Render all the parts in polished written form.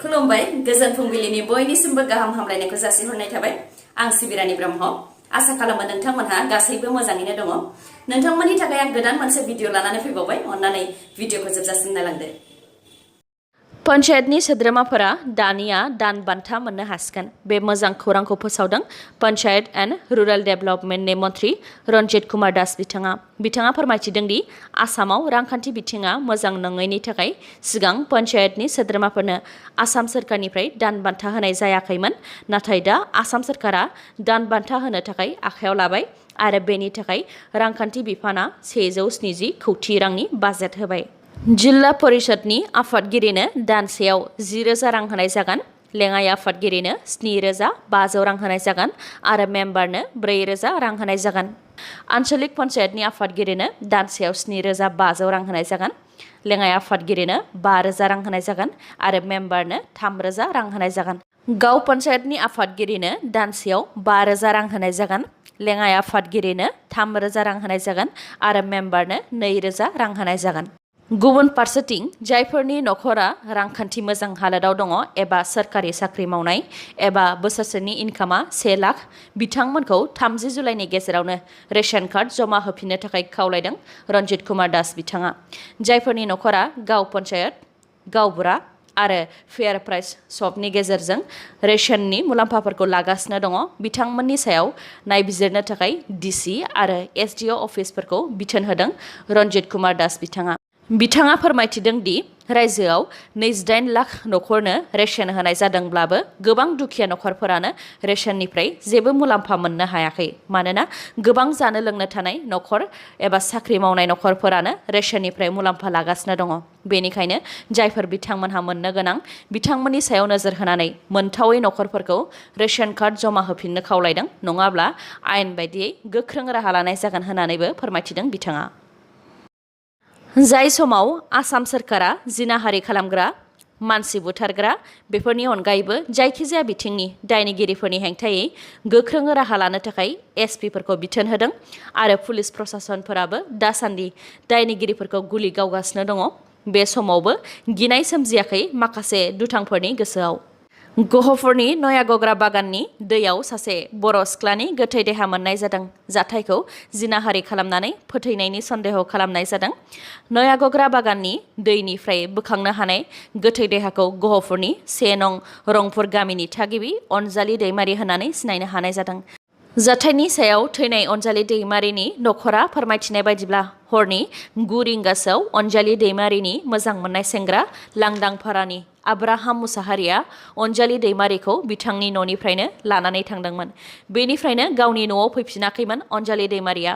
खुलुमबाय गोजोन फुंबिलिनि बयनिसिमबो गाहाम हामलायनायखौ जासिहरनाय थाबाय आं सिबिरानि ब्रह्म आसा खालामो नोंथांमोनहा गासैबो मोजाङैनो दङ नोंथांमोननि थाखाय आं गोदान मोनसे भिडिअ लानानै फैबावबाय अन्नानै भिडिअखौ जोबजासिम नायलांदो पन्चायतनि सोद्रोमाफोरा दानिया दान बान्था मोननो हासिगोन बे मोजां खौरांखौ फोसावदों पन्चायत एन्ड रुराल डेभेलपमेन्टनि मन्थ्रि रन्जित कुमार दास बिथाङा फोरमायथिदों दि आसामाव रांखान्थि बिथिङा मोजां नङैनि थाखाय सिगां पन्चायतनि सोद्रोमाफोरनो आसाम सोरखारनिफ्राय दान बान्था होनाय जायाखैमोन नाथाय दा आसाम सोरखारा दान बान्था होनो थाखाय आखायाव लाबाय आरो बेनि थाखाय रांखान्थि बिफाना 170 कौटि रांनि बाजेट होबाय जिल्ला परिषदनि आफादगिरिनो दानसेयाव 10,000 रां होनाय जागोन लेङाइ आफादगिरिनो 7,500 रां होनाय जागोन आरो मेम्बारनो 4,000 रां होनाय जागोन आन्चलिक पन्चायतनि आफादगिरिनो दानसेयाव 7,500 रां होनाय जागोन लेङाइ आफादगिरिनो 5,000 रां होनाय जागोन आरो मेम्बारनो 3,000 रां होनाय जागोन गाव पन्चायतनि आफादगिरिनो दानसेयाव 5,000 रां होनाय जागोन लेङाइ आफादगिरिनो 3,000 रां होनाय जागोन आरो मेम्बारनो 2,000 रां होनाय जागोन गुबुन फारसेथिं जायफोरनि नखरा रांखान्थि मोजां हालोदाव दङ एबा सोरखारि साख्रि मावनाय एबा बोसोरसेनि इनकामा 1 लाख बिथांमोनखौ 30 जुलाइनि गेजेरावनो रेशन कार्ड जमा होफिननो थाखाय खावलायदों रन्जित कुमार दास बिथाङा जायफोरनि नखरा गाव पन्चायत गावबुरा आरो फेयार प्राइस शपनि गेजेरजों रेशननि मुलाम्फाफोरखौ लागासिनो दङ बिथांमोननि सायाव नायबिजिरनो थाखाय डिसि आरो एसडिअ अफिसफोरखौ बिथोन होदों रन्जित कुमार दास बिथाङा फोरमायथिदों दि रायजोआव 28 लाख नखरनो रेशन होनाय जादोंब्लाबो गोबां दुखिया नखरफोरानो रेशननिफ्राय जेबो मुलाम्फा मोननो हायाखै मानोना गोबां जानो लोंनो थानाय नखर एबा साख्रि मावनाय नखरफोरानो रेशननिफ्राय मुलाम्फा लागासिनो दङ बेनिखायनो जायफोर बिथांमोनहा मोननो गोनां बिथांमोननि सायाव नोजोर होनानै मोनथावै नखरफोरखौ रेशन कार्ड जमा होफिननो खावलायदों नङाब्ला आयेन बायदियै गोख्रों राहा लानाय जागोन होननानैबो फोरमायथिदों बिथाङा जाय समाव आसाम सोरखारा जिनाहारि खालामग्रा मानसि बुथारग्रा बेफोरनि अनगायैबो जायखिजाया बिथिंनि दायनिगिरिफोरनि हेंथायै गोख्रों राहा लानो थाखाय एसपिफोरखौ बिथोन होदों आरो पुलिस प्रशासनफोराबो दासान्दि दायनिगिरिफोरखौ गुलि गावगासिनो दङ बे समावबो गिनाय सोमजियाखै माखासे दुथांफोरनि गोसोआव गहपुरनि नयागग्रा बागाननि दैयाव सासे बर' सिख्लानि गोथै देहा मोननाय जादों जाथायखौ जिनाहारि खालामनानै फोथैनायनि सन्देह खालामनाय जादों नयागग्रा बागाननि दैनिफ्राय बोखांनो हानाय गोथै देहाखौ गहपुरनि 1 नं रंपुर गामिनि थागिबि अनजालि दैमारि होननानै सिनायनो हानाय जादों जाथायनि सायाव थैनाय अनजालि दैमारिनि नखरा फोरमायथिनाय बायदिब्ला हरनि 9 रिंगासोआव अनजालि दैमारिनि मोजां मोननाय सेंग्रा लांदांफारानि आब्राहाम मुसाहारिया अनजालि दैमारिखौ बिथांनि न'निफ्रायनो लानानै थांदोंमोन बेनिफ्रायनो गावनि न'आव फैफिनाखैमोन अनजालि दैमारिया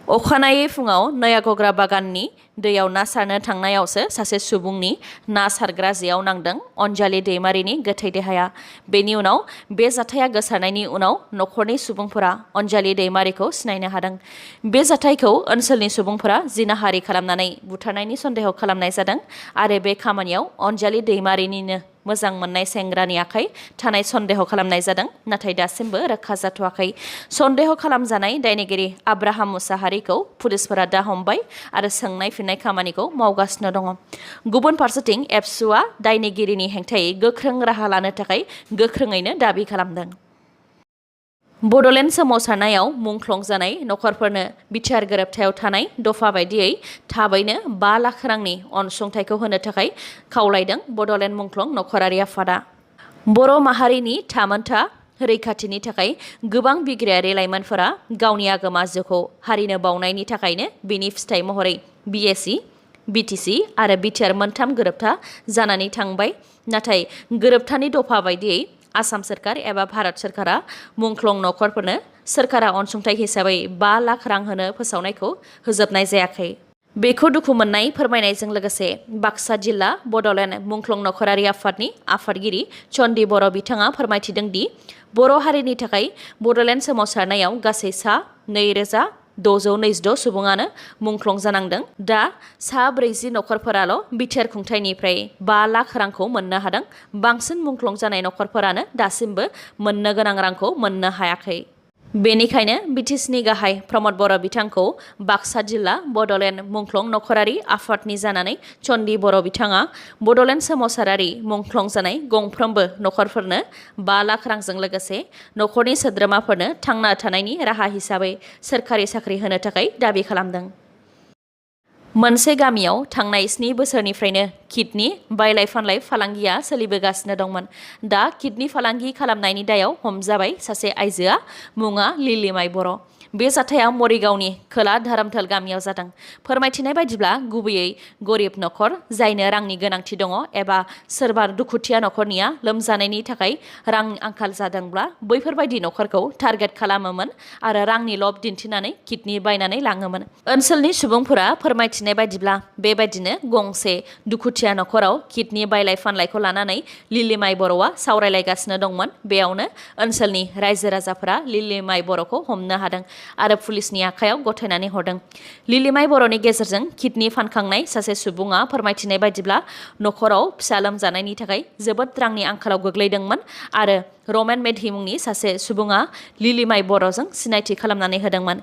अखानायै फुङाव नयागग्रा बागाननि दैयाव ना सारनो थांनायावसो सासे सुबुंनि ना सारग्रा जेयाव नांदों अनजालि दैमारिनि गोथै देहाया बेनि उनाव बे जाथाया गोसारनायनि उनाव नखरनि सुबुंफोरा अनजालि दैमारिखौ सिनायनो हादों बे जाथायखौ ओनसोलनि सुबुंफोरा जिनाहारि खालामनानै बुथारनायनि सन्देह खालामनाय जादों आरो बे खामानियाव अनजालि दैमारिनिनो मोजां मोननाय सेंग्रानि आखाइ थानाय सन्देह खालामनाय जादों नाथाय दासिमबो रोखा जाथ'वाखै सन्देह खालामजानाय दायनिगिरि आब्राहाम मुसाहारिखौ पुलिसफोरा दा हमबाय आरो सोंनाय फिननाय खामानिखौ मावगासिनो दङ गुबुन फारसेथिं एबसुआ दायनिगिरिनि हेंथायै गोख्रों राहा लानो थाखाय गोख्रोङैनो दाबि खालामदों बड'लेण्ड सोमावसारनायाव मुंख्लं जानाय नखरफोरनो बिटिआर गोरोबथायाव थानाय दफा बायदियै थाबैनो 5 लाख रांनि अनसुंथाइखौ होनो थाखाय खावलायदों बड'लेण्ड मुंख्लं नखरारि आफादा बर' माहारिनि थामोनथा रैखाथिनि थाखाय गोबां बिग्रायारि लाइमोनफोरा गावनि आगोमा जिउखौ हारिनो बावनायनि थाखायनो बिनि फिथाइ महरै बिएसि बिटिसि आरो बिटिआर मोनथाम गोरोबथा जानानै थांबाय नाथाय गोरोबथानि दफा बायदियै आसाम सोरखार एबा भारत सोरखारा मुंख्लं नखरफोरनो सोरखारा अनसुंथाइ हिसाबै 5 लाख रां होनो फोसावनायखौ होजोबनाय जायाखै बेखौ दुखु मोननाय फोरमायनायजों लोगोसे बाक्सा जिल्ला बड'लेण्ड मुंख्लं नखरारि आफादनि आफादगिरि चन्दि बर' बिथाङा फोरमायथिदों दि बर' हारिनि थाखाय बड'लेण्ड सोमावसारनायाव गासै सा 2,626 सुबुङानो मुंख्लं जानांदों दा सा 40 नखरफोराल' बिटिआर खुंथायनिफ्राय 5 लाख रांखौ मोननो हादों बांसिन मुंख्लं जानाय नखरफोरानो दासिमबो मोननो गोनां रांखौ मोननो हायाखै बेनिखायनो बिटिसिनि गाहाय प्रमद बर' बिथांखौ बाक्सा जिल्ला बड'लेण्ड मुंख्लं नखरारि आफादनि जानानै चन्दि बर' बिथाङा बड'लेण्ड सोमावसारारि मुंख्लं जानाय गंफ्रोमबो नखरफोरनो 5 लाख रांजों लोगोसे नखरनि सोद्रोमाफोरनो थांना थानायनि राहा हिसाबै सोरखारि साख्रि होनो थाखाय दाबि खालामदों। मोनसे गामियाव थांनाय 7 बोसोरनिफ्रायनो किडनि बायलाय फानलाय फालांगिया सोलिबोगासिनो दंमोन। दा किडनि फालांगि खालामनायनि दायाव हमजाबाय सासे आइजोआ, मुङा लिलिमाइ बर'। बे जाथाया मरिगावनि खोला धारामथाल गामियाव जादों। फोरमायथिनाय बायदिब्ला गुबैयै गरिब नखर जायनो रांनि गोनांथि दङ एबा सोरबा दुखुथिया नखरनिया लोमजानायनि थाखाय रां आंखाल जादोंब्ला बैफोरबायदि नखरखौ टारगेट खालामोमोन आरो रांनि लब दिन्थिनानै किडनि बायनानै लाङोमोन। ओनसोलनि सुबुंफोरा फोरमायथिनाय बायदिब्ला बेबायदिनो गंसे दुखुथिया नखराव किडनि बायलाय फानलायखौ लानानै लिलिमाइ बर'आ सावरायलायगासिनो दंमोन। बेयावनो ओनसोलनि रायजो राजाफोरा लिलिमाइ बर'खौ हमनो हादों आरो पुलिसनि आखायाव गथायनानै हरदों। लिलिमाइ बर'नि गेजेरजों किडनि फानखांनाय सासे सुबुङा फोरमायथिनाय बायदिब्ला नखराव फिसा लोमजानायनि थाखाय जोबोद रांनि आंखालाव गोग्लैदोंमोन आरो रमेन मेधि मुंनि सासे सुबुङा लिलिमाइ बर'जों सिनायथि खालामनानै होदोंमोन।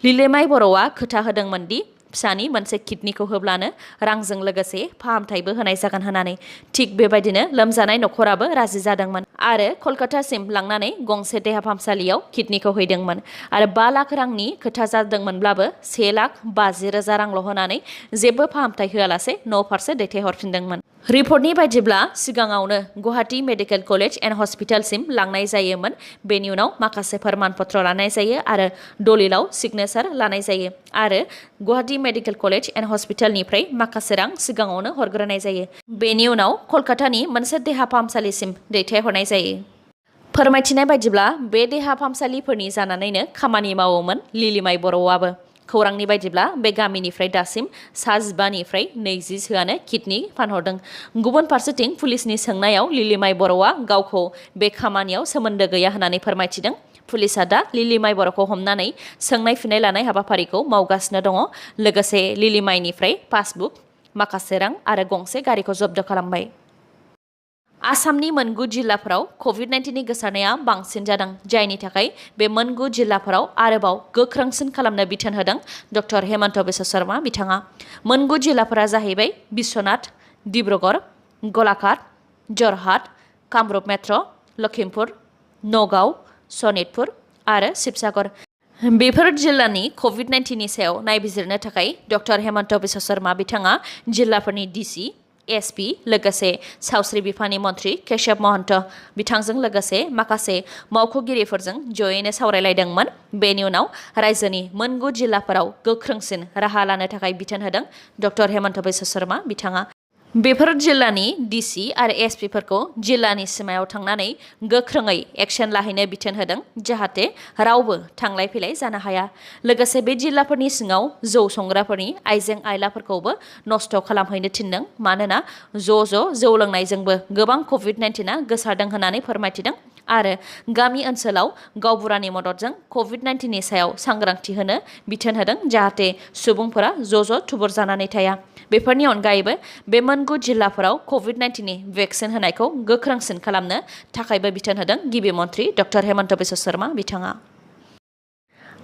लिलिमाइ बर'आ खोथा होदोंमोन दि फिसानि मोनसे किडनिखौ होब्लानो रांजों लोगोसे फाहामथायबो होनाय जागोन होननानै। थिग बेबायदिनो लोमजानाय नखराबो राजि जादोंमोन आरो कलकातासिम लांनानै गंसे देहा फाहामसालियाव किडनिखौ हैदोंमोन आरो 5 लाख रांनि खोथा जादोंमोनब्लाबो 1,50,000 रांल' होनानै जेबो फाहामथाय होआलासे न' फारसे दैथायहरफिनदोंमोन। रिपर्टनि बायदिब्ला सिगाङावनो गुवाहाटी मेडिकेल कलेज एन्ड हस्पिटालसिम लांनाय जायोमोन। बेनि उनाव माखासे फोरमान पत्र लानाय जायो आरो दलिलाव सिगनेचार लानाय जायो आरो गुवाहाटी मेडिकेल कलेज एन्ड हस्पिटालनिफ्राय माखासे रां सिगाङावनो हरग्रोनाय जायो। बेनि उनाव कलकातानि मोनसे देहा फाहामसालिसिम दैथायहरनाय जायो। फोरमायथिनाय बायदिब्ला बे देहा फाहामसालिफोरनि जानानैनो खामानि मावोमोन लिलिमाइ बर'आबो। खौरांनि बायदिब्ला बे गामिनिफ्राय दासिम 15निफ्राय 20सोआनो किडनि फानहरदों। गुबुन फारसेथिं पुलिसनि सोंनायाव लिलिमाइ बर'आ गावखौ बे खामानियाव सोमोन्दो गैया होननानै फोरमायथिदों। पुलिसआ दा लिलिमाइ बर'खौ हमनानै सोंनाय फिननाय लानाय हाबाफारिखौ मावगासिनो दङ। लोगोसे लिलिमाइनिफ्राय पासबुक, माखासे रां आरो गंसे गारिखौ जब्द खालामबाय। आसामनि मोनगु जिल्लाफोराव कभिड-19नि गोसारनाया बांसिन जादों, जायनि थाखाय बे मोनगु जिल्लाफोराव आरोबाव गोख्रोंसिन खालामनो बिथोन होदों डक्टर हेमन्त बिश्व शर्मा बिथाङा। मोनगु जिल्लाफोरा जाहैबाय बिश्वनाथ, डिब्रुगड़, गलाघाट, जरहाट, कामरुप मेट्र, लखिमपुर, नगाव, सनितपुर आरो शिबसागर। बेफोर जिल्लानि कभिड-19नि सायाव नायबिजिरनो थाखाय डक्टर हेमन्त बिश्व शर्मा बिथाङा जिल्लाफोरनि डिसि, एसपि लोगोसे सावस्रि बिफाननि मन्थ्रि केशव महन्त बिथांजों लोगोसे माखासे मावख'गिरिफोरजों जयैनो सावरायलायदोंमोन। बेनि उनाव रायजोनि मोनगु जिल्लाफोराव गोख्रोंसिन राहा लानो थाखाय बिथोन होदों डक्टर हेमन्त बिश्व शर्मा बिथाङा। बेफोर जिल्लानि डिसि आरो एसपिफोरखौ जिल्लानि सिमायाव थांनानै गोख्रोङै एक्सन लाहैनो बिथोन होदों, जाहाथे रावबो थांलाय फैलाय जानो हाया। लोगोसे बे जिल्लाफोरनि सिङाव जौ संग्राफोरनि आइजें आइलाफोरखौबो नस्थ' खालामहैनो थिनदों, मानोना ज' जौ लोंनायजोंबो गोबां कभिड-19आ गोसारदों होननानै फोरमायथिदों आरो गामि ओनसोलाव गावबुरानि मददजों कभिड-19नि सायाव सांग्रांथि होनो बिथोन होदों, जाहाथे सुबुंफोरा ज' थुबुर जानानै थाया। बेफोरनि अनगायैबो बे मोनगु जिल्लाफोराव कभिड-19नि भेक्सिन होनायखौ गोख्रोंसिन खालामनो थाखायबो बिथोन होदों गिबि मन्थ्रि डक्टर हेमन्त बिश्व शर्मा बिथाङा।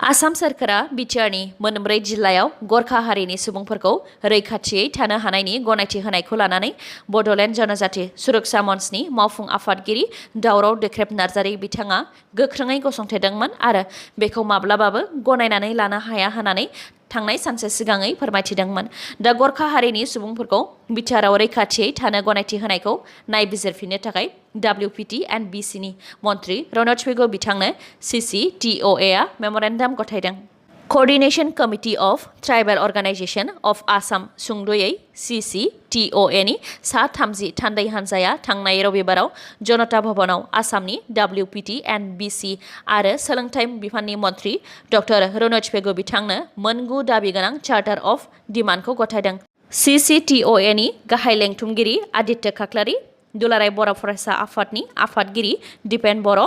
आसाम सोरखारा बिटिआरनि मोनब्रै जिल्लायाव गरखा हारिनि सुबुंफोरखौ रैखाथियै थानो हानायनि गनायथि होनायखौ लानानै बड'लेण्ड जनजाति सुरक्षा मन्चनि मावफुं आफादगिरि दावराव देख्रेब नार्जारि बिथाङा गोख्रोङै गसंथेदोंमोन आरो बेखौ माब्लाबाबो गनायनानै लानो हाया होननानै थांनाय सानसे सिगाङै फोरमायथिदोंमोन। दा गरखा हारिनि सुबुंफोरखौ बिटिआरआव रैखाथियै थानो गनायथि होनायखौ नायबिजिरफिननो थाखाय WPT एन्ड BCनि मन्थ्रि रनज पेगु बिथांनो CCTOA मेम'रेन्डाम गथायदों। Coordination committee of tribal organisation of Assam सुंद'यै CCTOAनि सा 30 थान्दै हान्जाया थांनाय रबिबाराव जनता भवनाव आसामनि WPT एन्ड BC आरो सोलोंथाइ बिफाननि मन्थ्रि डक्टर रनज पेगु बिथांनो मोनगु दाबि गोनां चार्टार अफ डिमान्डखौ गथायदों। CCTOAनि गाहाय लेंथुमगिरि आदित्य खाख्लारि, दुलाराय बर' फरायसा आफादनि आफादगिरि दिपेन बर',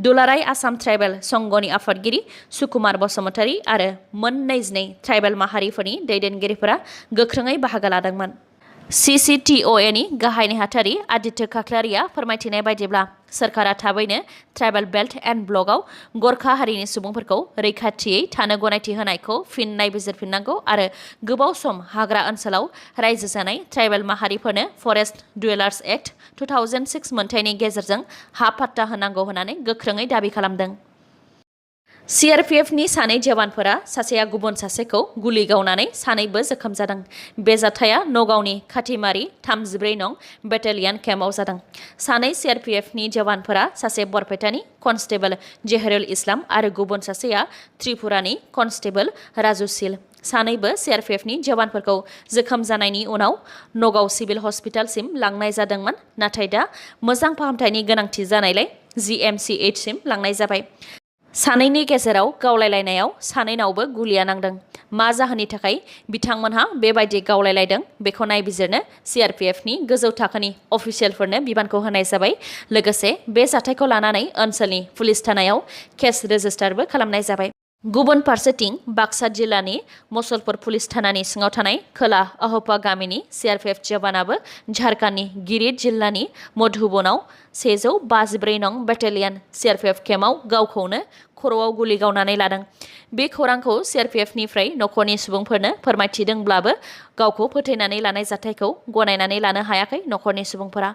दुलाराय आसाम ट्राइबेल संघनि आफादगिरि सुकुमार बसुमतारी आरो मोन 22 ट्राइबेल माहारिफोरनि दैदेनगिरिफोरा गोख्रोङै बाहागो लादोंमोन। CCTOA गाहाय नेहाथारि आदित्य काकलारिया फोरमायथिनाय बायदिब्ला सरकारा थाबैनो ट्राइबेल बेल्ट एन्ड ब्लकआव गरखा हारिनि सुबुंफोरखौ रैखाथियै थानो गनायथि होनायखौ फिन नायबिजिरफिननांगौ आरो गोबाव सम हाग्रा ओनसोलाव रायजो जानाय ट्राइबेल माहारिफोरनो फरेस्ट डुवेलार्स एक्ट 2006 मोनथायनि गेजेरजों हा पाट्टा होनांगौ होननानै गोख्रोङै दाबि खालामदों। CRPFनि सानै जवानफोरा सासेया गुबुन सासेखौ गुलि गावनानै सानैबो जोखोम जादों। बे जाथाया नगावनि खाथिमारि 34 नं बेटालियन केम्पआव जादों। सानै CRPFनि जवानफोरा सासे बरपेटानि कनस्टेबल जेहरुल इस्लाम आरो गुबुन सासेया त्रिपुरानि कनस्टेबल राजुशील। सानैबो CRPFनि जवानफोरखौ जोखोम जानायनि उनाव नगाव सिभिल हस्पिटालसिम लांनाय जादोंमोन, नाथाय दा मोजां फाहामथायनि गोनांथि जानायलाय GMCHसिम लांनाय जाबाय। सानैनि गेजेराव गावलायलायनायाव सानैनावबो गुलिया नांदों। मा जाहोननि थाखाय बिथांमोनहा बेबायदि गावलायलायदों बेखौ नायबिजिरनो CRPFनि गोजौ थाखोनि अफिसियेलफोरनो बिबानखौ होनाय जाबाय। लोगोसे बे जाथायखौ लानानै ओनसोलनि पुलिस थानायाव केस रेजिस्टारबो खालामनाय जाबाय। गुबुन फारसेथिं बाक्सा जिल्लानि मसलपुर पुलिस थानानि सिङाव थानाय खोला अहपा गामिनि CRPF जवानाबो झारखन्डनि गिरिड जिल्लानि मधुबनाव 154 नं बेटालियन CRPF केम्पआव गावखौनो खर'आव गुलि गावनानै लादों। बे खौरांखौ CRPFनिफ्राय नखरनि सुबुंफोरनो फोरमायथिदोंब्लाबो गावखौ फोथैनानै लानाय जाथायखौ गनायनानै लानो हायाखै नखरनि सुबुंफोरा।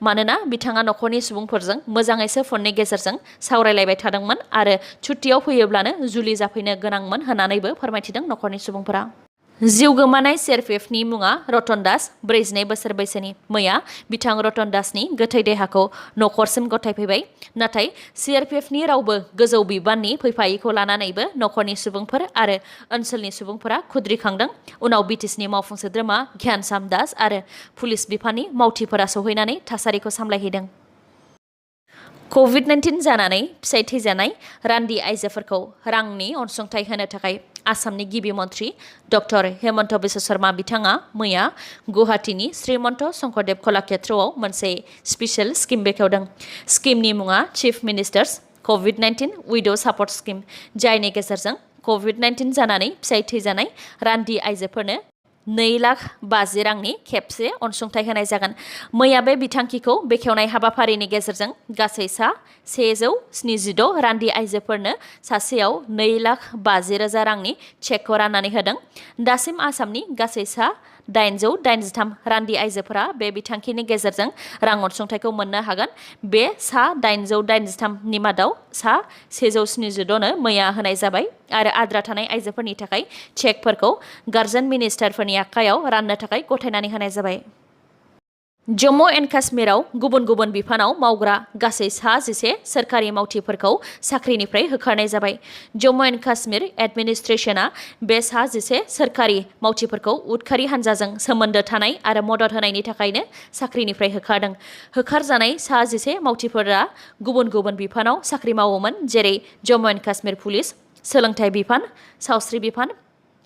मानोना बिथाङा नखरनि सुबुंफोरजों मोजाङैसो फननि गेजेरजों सावरायलायबाय थादोंमोन आरो छुट्टियाव फैयोब्लानो जुलि जाफैनो गोनांमोन होननानैबो फोरमायथिदों नखरनि सुबुंफोरा। जिउ गोमानाय CRPFनि मुङा रतन दास, 42 बोसोर बैसोनि। मैया बिथां रतन दासनि गोथै देहाखौ नखरसिम गथायफैबाय। नाथाय CRPFनि रावबो गोजौ बिबाननि फैफायैखौ लानानैबो नखरनि सुबुंफोर आरो ओनसोलनि सुबुंफोरा खुद्रिखांदों। उनाव BTSनि मावफुं सोद्रोमा घ्यानसाम दास आरो पुलिस बिफाननि मावथिफोरा सौहैनानै थासारिखौ सामलायहैदों। COVID-19 जानानै फिसाय थैजानाय रान्दि आइजोफोरखौ रांनि अनसुंथाइ होनो थाखाय आसामनि गिबि मन्थ्रि डक्टर हेमन्त बिश्व शर्मा बिथाङा मैया गुवाहाटीनि श्रीमन्त शंकरदेव कलाक्षेत्रआव मोनसे स्पेशल स्किम बेखेवदों। स्किमनि मुङा chief minister's COVID-19 उइडो support scheme, जायनि गेजेरजों COVID-19 जानानै फिसाय थैजानाय रान्दि आइजोफोरनो 2,50,000 रांनि खेबसे अनसुंथाइ होनाय जागोन। मैया बे बिथांखिखौ बेखेवनाय हाबाफारिनि गेजेरजों गासै सा 176 रान्दि आइजोफोरनो सासेयाव 2,50,000 रांनि चेकखौ राननानै होदों। दासिम आसामनि गासै सा 883 रान्दि आइजोफोरा बे बिथांखिनि गेजेरजों रां अनसुंथाइखौ मोननो हागोन। बे सा 883 नि मादाव सा 176 नो मैया होनाय जाबाय आरो आद्रा थानाय आइजोफोरनि थाखाय चेकफोरखौ गार्जेन मिनिस्टारफोरनि आखायाव राननो थाखाय गथायनानै होनाय जाबाय। जम्मु एन्ड काश्मीराव गुबुन गुबुन बिफानाव मावग्रा गासै सा 11 सोरखारि मावथिफोरखौ साख्रिनिफ्राय होखारनाय जाबाय। जम्मु एन्ड काश्मीर एडमिनिस्ट्रेशना बे सा 11 सोरखारि मावथिफोरखौ उदखारि हान्जाजों सोमोन्दो थानाय आरो मदद होनायनि थाखायनो साख्रिनिफ्राय होखारदों। होखारजानाय सा 11 मावथिफोरा गुबुन गुबुन बिफानाव साख्रि मावोमोन, जेरै जम्मु एन्ड काश्मीर पुलिस, सोलोंथाइ बिफान, सावस्रि बिफान,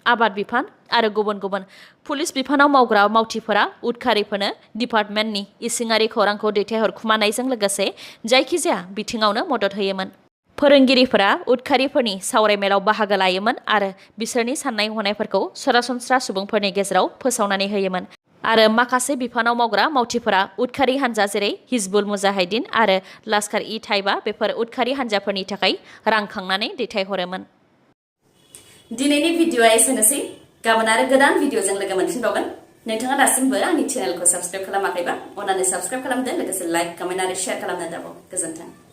आबाद बिफान आरो गुबुन गुबुन। पुलिस बिफानाव मावग्रा मावथिफोरा उदखारिफोरनो डिपार्टमेन्टनि इसिङारि खौरांखौ दैथायहरखुमानायजों लोगोसे जायखिजाया बिथिङावनो मदद होयोमोन। फोरोंगिरिफोरा उदखारिफोरनि सावरायमेलाव बाहागो लायोमोन आरो बिसोरनि साननाय हनायफोरखौ सरासनस्रा सुबुंफोरनि गेजेराव फोसावनानै होयोमोन। आरो माखासे बिफानाव मावग्रा मावथिफोरा उदखारि हान्जा जेरै हिजबुल मुजाहिदीन आरो लश्कर-इ-तैयबा बेफोर उदखारि हान्जाफोरनि थाखाय रां खांनानै दैथायहरोमोन। दिनैनि भिडिअ'आ एसेनोसै। गाबोन आरो गोदान भिडिअ'जों लोगो मोनफिनबावगोन। नोंथाङा दासिमबो आंनि चेनेलखौ साबस्क्राइब खालामाखैबा अन्नानै साबस्क्राइब खालामदो, लोगोसे लाइक, कमेन्ट आरो शेयार खालामनो दाबाव। गोजोन्थों।